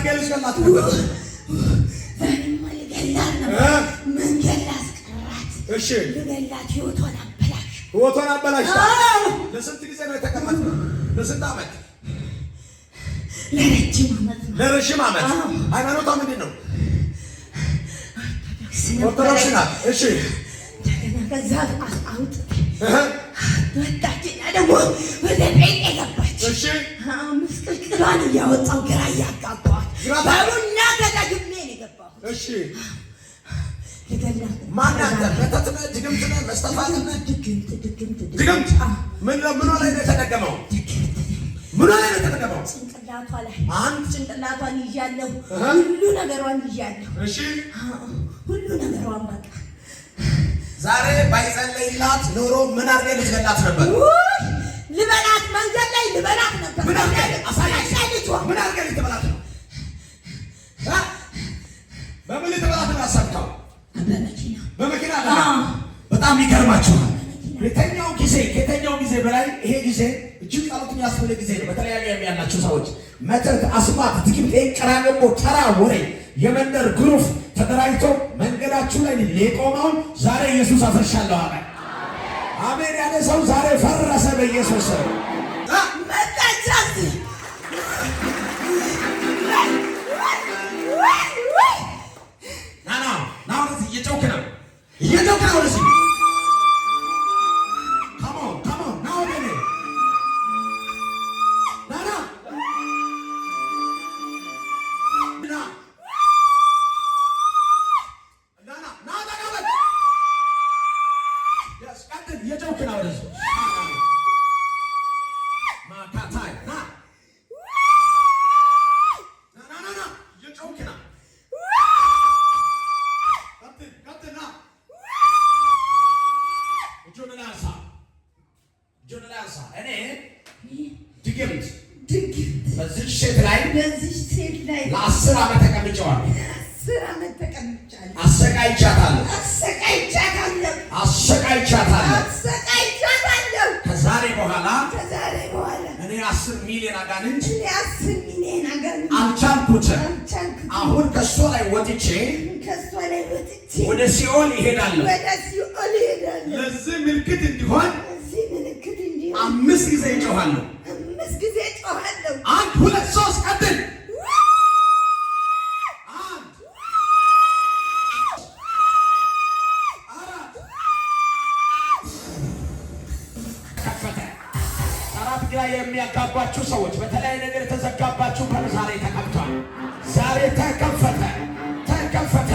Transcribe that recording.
አድርገህ ልትገላት ነበር? ዛሬማ ልገላት ነበር። መንገድ ላስቀራት። ልገላት፣ ህይወቷን አበላሽ። ህይወቷን አበላሽታ። ለስንት ጊዜ ነው የተቀመጥነው? ለስንት ዓመት? ለረጅም ዓመት ነው። ለረጅም ዓመት። ሃይማኖቷ ምንድን ነው? ኦርቶዶክስ ናት። እሺ። እንደገና ከዛ አውጥቼ ወጣችና ደግሞ ወደ ጴንጤ ገባች። ምስቅልቅሏን እያወጣሁ ግራ እያጋባኋት በቡና ተደግሜ ነው የገባሁት። እሺ፣ ማን አንተ? መተት ነህ? ድግምት ነህ? መስተፋት ነህ? ድግምት፣ ድግምት። ድግምት። ምን ምኗ ላይ ነው የተደገመው? ምኗ ላይ ነው የተደገመው? ጭንቅላቷ ላይ። አንድ። ጭንቅላቷን ይዣለሁ። ሁሉ ነገሯን ይዣለሁ። ሁሉ ነገሯን በቃ። ዛሬ ባይጸለይላት ኖሮ ምን አድርገህ ልትገላት ነበር? ልበላት፣ መንገድ ላይ ልበላት ነበር። ምን አድርገህ? አሳየኝ። ምን አድርገህ ልትበላት ነው? በምን ልትበላት ነው ያሰብከው? በመኪና። በመኪና። በጣም ይገርማችኋል። ከየትኛው ጊዜ በላይ ይሄ ጊዜ እጅግ ጸሎት የሚያስፈልግ ጊዜ ነው። በተለያየ ያላችሁ ሰዎች መተት፣ አስማት፣ ድግምት፣ ቀራንቦ፣ ተራ ወሬ፣ የመንደር group ተደራጅቶ መንገዳችሁ ላይ የቆመውን ዛሬ ኢየሱስ አፈርሻለሁ አለ። አሜን ያለ ሰው ዛሬ ፈረሰ በኢየሱስ። መጣች። ና ና ና፣ ወደዚህ። እየጮክ ነው፣ እየጮክ ነው። ወደዚህ፣ come on, come on፣ ና ወደ እኔ፣ ና ና ና ና ና ና፣ ጠጋ በል። Yes፣ ቀጥል። እየጮክ ነው። ወደዚህ ማካታይ ና ና ና ና ና፣ እየጮክ ነው። ቀጥል፣ ቀጥል፣ ና። እጁን ላይ አንሳ፣ እጁን ላይ አንሳ። እኔ ድግምት ድግምት በዚህች ሴት ላይ በዚህ ሴት ላይ ለ10 ዓመት ተቀምጨዋል። 10 ዓመት ተቀምጫለሁ። አሰቃይቻታለሁ። አሰቃይቻታለሁ። አሰቃይቻታለሁ። አሰቃይቻታለሁ። ከዛሬ በኋላ ከዛሬ በኋላ እኔ 10 ሚሊዮን አጋንንት እኔ 10 ሚሊዮን አጋንንት አልቻልኩትም። አልቻልኩትም። አሁን ከእሷ ላይ ወጥቼ ከእሷ ላይ ወጥቼ ወደ ሲኦል እሄዳለሁ። ወደ ሲኦል እሄዳለሁ። ለዚህ ምልክት እንዲሆን ለዚህ ምልክት እንዲሆን አምስት ጊዜ እጮኻለሁ። አምስት ጊዜ እጮኻለሁ። አንድ፣ ሁለት፣ ሶስት፣ ቀጥል። አንድ፣ አራት፣ ከፈተ። ጠላት ግራ የሚያጋባችሁ ሰዎች፣ በተለያየ ነገር የተዘጋባችሁ በር ዛሬ ተከፍቷል። ዛሬ ተከፈተ፣ ተከፈተ።